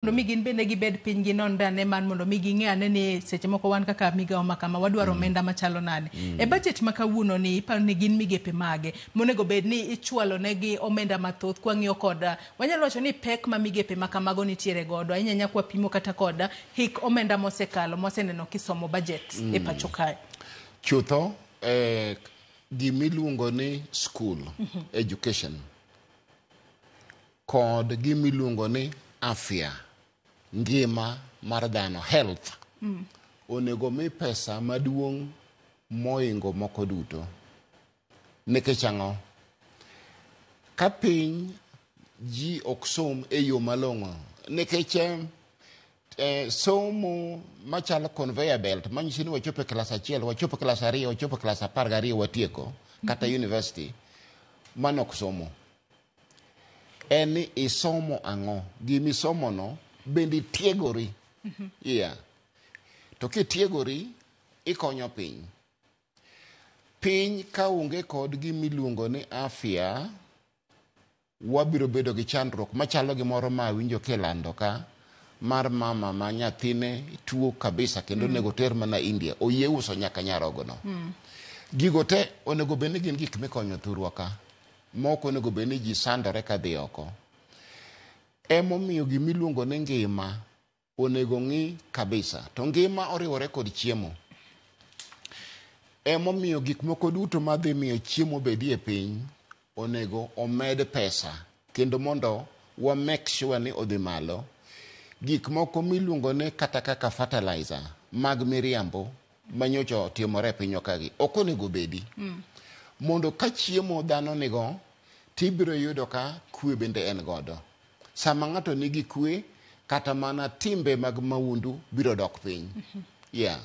Mondo mi gin bende gibed piny ginonre ane mar mondo mi ging'e ane ni seche moko wan kaka migawo ma kama wadwaro omenda machalo nade. E budget ma kawuono ni iparo ni gin migepe mage monego bed ni ichwalo negi omenda mathoth kwang'iyo kod wanyalo wacho ni pek ma migepe ma kamago nitiere godo ahinya ahinya kwapimo kata kod hik omenda mosekalo mwaseneno kisomo budget e pacho kae. Chutho, gimiluongo ni school education kod gimiluongo ni afya, ngima mar dhano, health, onego mi pesa maduong' moingo moko duto. Nikech ang'o? Ka piny ji ok som e yo malong'o, nikech somo machalo conveyor belt manyiso ni wachopo e klas 1, wachopo e klas 2, wachopo e klas 12 watieko, kata university, mano ok somo. En ni isomo ang'o? Gimisomono bende itiegori. Yeah. To kitiegori, ikonyo piny. Piny ka onge kod gimiluongo ni afya, wabiro bedo gi chandruok machalo gi moro ma awinjo kilando ka mar mama ma nyathine tuo kabisa kendo onego ter mana India, oyie uso nyaka nyarogono. Gigo te onego bed ni gin gik mikonyo thurwa ka, mok onego bed ni ji sandore kadhi oko. Emomiyo gimiluongo ni ngima onego ng'i kabisa. To ngima oriwore kod chiemo. Emomiyo gik moko duto madhi miyo chiemo bedie piny onego omed pesa kendo mondo wa make sure ni odhi malo. Gik moko miluongo ni kata kaka fertilizer mag miriambo manyocha otimore e pinywa kagi ok onego bedi. Mondo ka chiemo dhano nigo tibiro yudo ka kwe bende en godo. Sama ng'ato nigi kwe, kata mana timbe mag maundu biro dok piny. Yeah.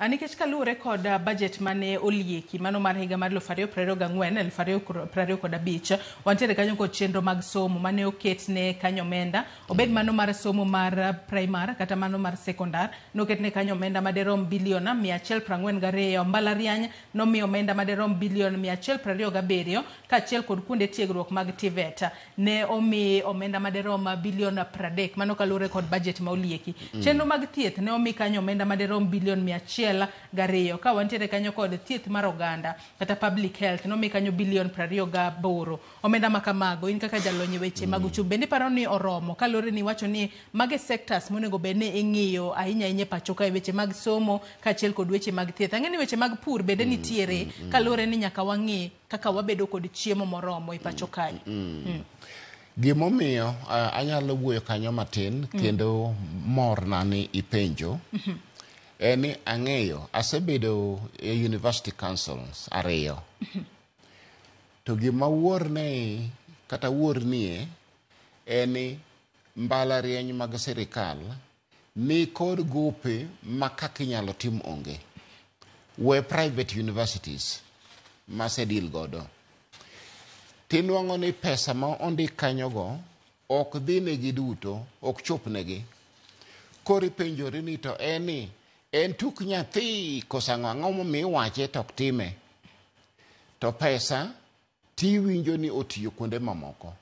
Nikech kaluwore kod budget mane olieki mano mar higa mar 2024 2025, wantiere kanyo kod chenro mag somo mane oket ne kanyo omenda, obed mano mar somo mar primar kata mano mar sekondar, noket ne kanyo omenda maderom bilion 142. Mbalariany nomiyo omenda maderom bilion 127, kaachiel kod kuonde tiegruok mag TVET ne omi omenda maderom bilion 30, mano kaluwore kod budget ma olieki. Chenro mag thieth ne omi kanyo omenda maderom bilion 102, ka wantiere kanyo kod thieth mar oganda kata public health nomi kanyo bilion 28. Omenda ma kamago, in kaka jalony e weche mag uchumi, bende iparo ni oromo kaluwore ni iwacho ni mage sectors monego bed ni ing'iyo ahinya ahinya e pacho ka e weche mag somo kaachiel kod weche mag thieth? Ang'e ni weche mag pur bende nitiere, kaluwore ni nyaka wang'i kaka wabedo kod chiemo moromo e pacho kae. Gimomiyo anyalo wuoyo kanyo matin kendo morna ni ipenjo en ni ang'eyo asebedo e university councils 2. To gima wuorne kata wuornie en ni mbalariany mag sirikal ni kod gope ma kaka inyalo tim onge. We private universities masedil godo. Tinwang'o ni pesa ma ondik kanyogo ok dhi negi duto, ok chop negi. Koro ipenjori ni to en ni en tuk nyathi koso ang'o, ang'o momiyo iwache to ok time. To pesa tiwinjo ni otiyo kuonde mamoko.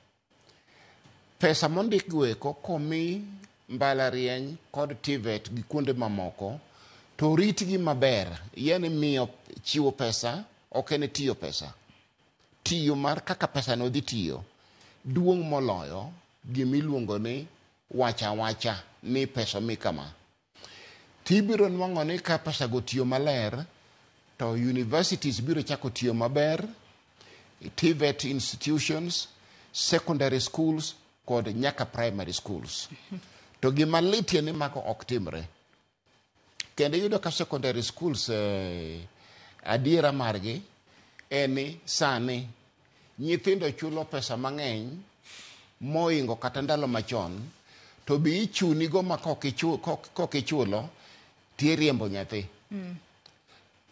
Pesa mondik go eko komi mbalariany kod TVET gi kuonde mamoko to ritgi maber, yani miyo chiwo pesa ok en tiyo pesa. Tiyo mar kaka pesa no dhi tiyo duong' moloyo gimiluongo ni wacha wacha ni pesa omi kama. Tibiro nwang'o ni ka pesa go tiyo maler to universities biro chako tiyo maber, TVET institutions, secondary schools kod nyaka primary schools. To gima litie ni mago ok timre. Kendo iyudo ka secondary schools adiera margi en ni sani nyithindo chulo pesa mang'eny moingo kata ndalo machon, to be ichunigo ma kok ichulo tiriembo nyathi.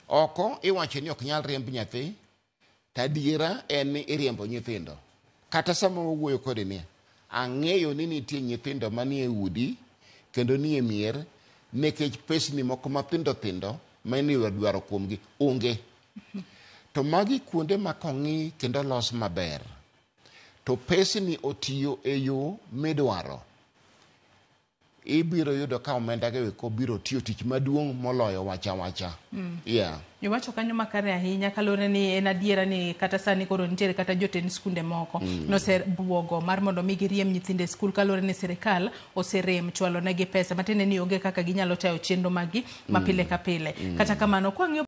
Oko iwacho ni ok nyal riemb nyathi, to adiera en ni iriembo nyithindo. Kata sama wawuoyo kode ni, ang'eyo ni nitie nyithindo manie udi kendo nie mier nikech pesni moko mathindo thindo ma idwaro kuomgi onge. To magi kuonde ma kong'i kendo los maber, to pesni otiyo e yo midwaro. Ibiro yudo ka omenda go eko biro tiyo tich maduong' moloyo wacha wacha. Yeah. Iwacho kanyo makare ahinya kaluwore ni en adiera ni kata sani koro nitiere kata jotend skunde moko nosebuogo mar mondo mi giriem nyithindo e skul kaluwore ni sirikal oserem chwalo negi pesa matiende ni onge kaka ginyalo tayo chenro maggi ma pile ka pile. Kata kamano kwang'iyo